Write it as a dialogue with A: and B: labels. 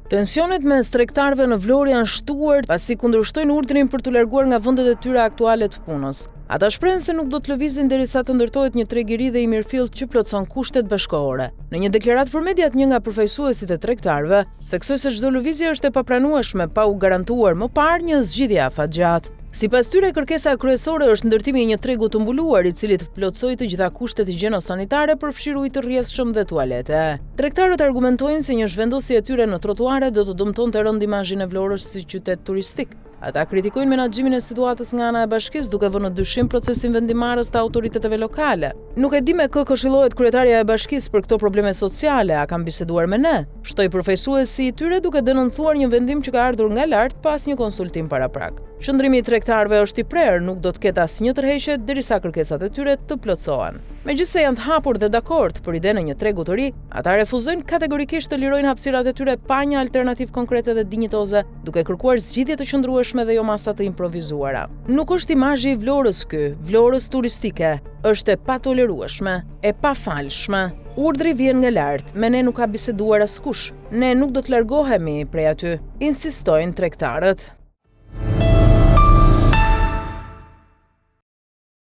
A: Tensionet mes tregtarëve në Vlorë janë shtuar pasi kundërshtojnë urdhrin për t'u larguar nga vendet e tyre aktuale të punës. Ata shprehen se nuk do të lëvizin derisa të ndërtohet një treg i ri dhe i mirëfilltë që plotëson kushtet bashkëkohore. Në një deklaratë për mediat, një nga përfaqësuesit e tregtarëve theksoi se çdo lëvizje është e papranueshme pa u garantuar më parë një zgjidhje afatgjatë. Sipas tyre, kërkesa kryesore është ndërtimi i një tregu të mbuluar, i cili të plotësojë të gjitha kushtet higjieno-sanitare, përfshirë ujë të rrjedhshëm dhe tualete. Tregtarët argumentojnë se një zhvendosje e tyre në trotuare do të dëmtonte rëndë imazhin e Vlorës si qytet turistik. Ata kritikojnë menaxhimin e situatës nga ana e bashkisë, duke vënë në dyshim procesin vendimmarrës të autoriteteve lokale. Nuk e di me kë këshillohet kryetarja e bashkisë për këto probleme sociale, a kanë biseduar me ne? Shtoi përfaqësuesi i tyre duke denoncuar një vendim që ka ardhur nga lart pa asnjë konsultim paraprak. Qëndrimi i tregtarëve është i prerë, nuk do të ketë asnjë tërheqje derisa kërkesat e tyre të plotësohen. Megjithëse janë të hapur dhe dakord për idenë e një tregu të ri, ata refuzojnë kategorikisht të lirojnë hapësirat e tyre pa një alternativë konkrete dhe dinjitoze, duke kërkuar zgjidhje të qëndrueshme dhe jo masa të improvizuara. Nuk është imazhi i Vlorës ky, Vlorës turistike, është e patolerueshme, e pafalshme. Urdhri vjen nga lart, me ne nuk ka biseduar askush. Ne nuk do të largohemi prej aty, insistojnë tregtarët.